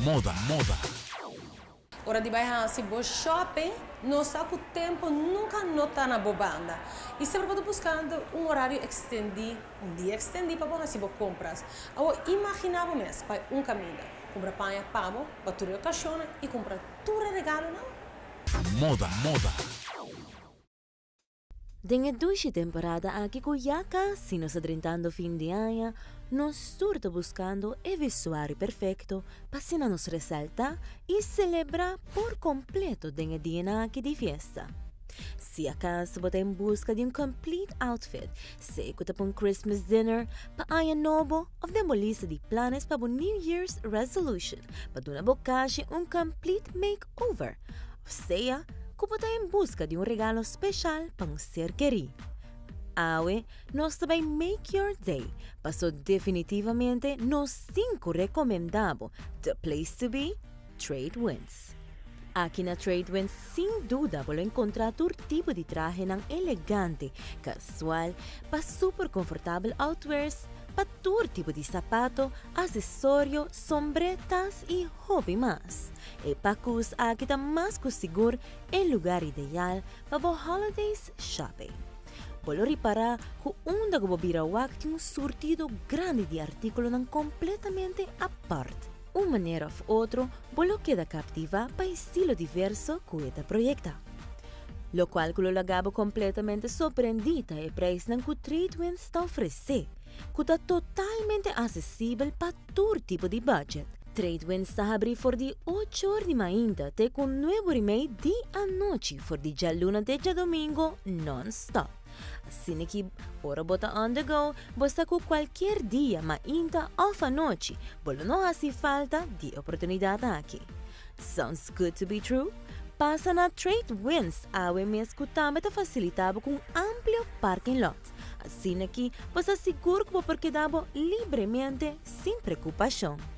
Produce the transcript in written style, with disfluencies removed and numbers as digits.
Moda, moda. Ora di bai hasi bo shopping, nos sa ku tempu nunka no ta na bo banda. I semper bo ta buskando un orario ekstendí, un dia ekstendí pa bo hasi bo kompras. Awor imaginá bo mes bai un kaminda, kumpra paña pa bo pa tur e okashonnan i kumpra tur e regalonan. Moda, moda. Den e dushi temporada aki ku ya kasi nos ta drentando fin di aña, nos tur ta buskando e vestuario perfekto pa asina nos resaltá i selebrá por kompleto den e dianan aki di fiesta. Si akaso bo ta en buska di un complete outfit, sea ku ta pa un Christmas dinner, pa aña nobo òf den bo lista di planes pa bo New Year's resolution pa duna bo kashi un complete makeover, Of sea ku bo ta en buska di un regalo speshal pa un ser kerí. Awe nos ta bai make your day, paso definitivamente nos tin ku rekomendá bo the place to be, Trade Winds. Aki na Trade Winds sin duda bo lo enkontrá tur tipo di trahenan elegante, kasual, pa super konfortabel outwears, pa tur tipo di sapato, asesorio, sombré, tas i hopi mas. E pakus aki ta mas ku sigur e lugar ideal pa bo holidays shopping. Bo lo ripará ku unda ku bo bira wak tin un surtido grandi di artíkulonan kompletamente apart. Un manera òf otro bo lo keda kaptivá pa e stilo diverso ku e ta proyektá. Lokual ku lo laga bo kompletamente sorprendí ta e preisnan ku Tradewinds ta ofresé, ku ta totalmente asesibel pa tur tipo di budget. Tradewinds ta habrí for di ocho or di mainta te ku nuebe or i mei di anochi for di djaluna te djadomingo non-stop. Asina ki ora bo ta on the go, bo sa ku kualkier dia, mainta òf anochi, bo lo no hasi falta di e oportunidat aki. Sounds good to be true? Pasa na Tradewinds awe mes ku tambe ta fasilitá bo ku un amplio parking lot. Asina ki bo sa sigur ku bo por keda bo libremente sin preokupashon.